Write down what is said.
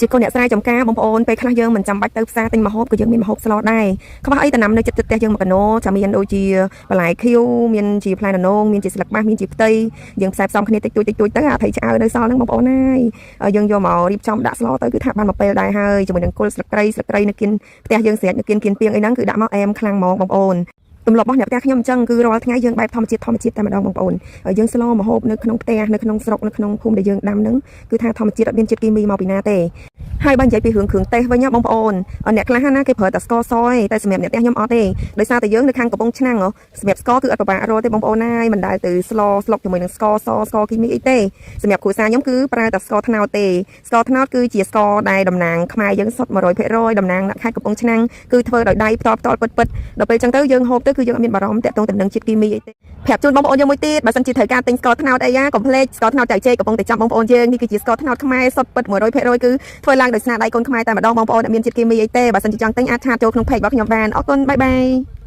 ជាកូនអ្នកស្រែចំការបងប្អូនពេលខ្លះយើងមិនចាំបាច់ទៅផ្សារទិញម្ហូបក៏យើងមានម្ហូបស្លដែរខ្វះអីតំណាំនៅចិត្តផ្ទះយើងមកកណោចាំមានដូចជាបន្លែខៀវមានជាផ្លែននងមានជាស្លឹកបាសមានជាផ្ទៃយើងផ្សាយផ្សំគ្នាតិចតួចតិចតួចទៅអាថៃឆ្អើនៅសល់ហ្នឹងបងប្អូនហើយយើងយកមករៀបចំដាក់ស្លទៅគឺថាបានមកពេលដែរហើយជាមួយនឹងគល់ស្លឹកគ្រៃស្លឹកគ្រៃនៅគៀនផ្ទះយើងស្រេចនៅគៀនគៀនពីងអីហ្នឹងគឺដាក់មកអែមខ្លាំងហ្មងបងប្អូនទម្លាប់របស់អ្នកផ្ទះខ្ញុំអញ្ចឹងគឺរាល់ថ្ងៃយើងបែបធម្មជាតិធម្មជាតិតែម្ដងបងប្អូនយើងស្លម្ហូបនៅក្នុងផ្ទះនៅក្នុងស្រុកនៅក្នុងភូមិដែលយើងដាំហ្នឹងគឺថាធម្មជាតិអត់មានជាតិគីមីមកពីណាទេ ហើយបើនិយាយពីរឿងគ្រឿងទេសវិញណាបងប្អូនអ្នកខ្លះណាគេប្រើតែស្ករសឯងតែសម្រាប់អ្នកផ្ទះខ្ញុំអត់ទេដោយសារតែយើងនៅខាងកំពង់ឆ្នាំងសម្រាប់ស្ករគឺអត់ពិបាករកទេបងប្អូនណាយមិនដែលទៅស្លស្លុកជាមួយនឹងស្ករសស្ករគីមីអីទេសម្រាប់គ្រួសារខ្ញុំគឺប្រើតែស្ករត្នោតទេស្ករត្នោតគឺជាស្ករដែលតំណាងខ្មែរយើងសុទ្ធ100%តំណាងអ្នកខេត្តកំពង់ឆ្នាំងគឺធ្វើដោយដៃផ្ទាល់ផ្ទាល់ពិតពិតដល់ពេលអញ្ចឹងទៅយើងហូបទៅគឺយើងអត់មានបារម្ភតាក់ទងទៅនឹងជាតិគីមីអីទេប្រាប់ជូនបងប្អូនយើងមួយទៀតបើសិនជាត្រូវការទិញស្ករត្នោតអីយ៉ាកុំភ្លេចស្ករត្នោតចៅជ័យកំពុងតែចាំបងប្អូនយើងនេះគឺជាស្ករត្នោតខ្មែរសុទ្ធពិត100%គឺធ្វើឡើងដោយស្នាដៃកូនខ្មែរតែម្ដងបងប្អូនអត់មានជាតិគីមីអីទេបើសិនជាចង់ទិញអាច chat ចូលក្នុង page របស់ខ្ញុំបានអរគុណ bye bye.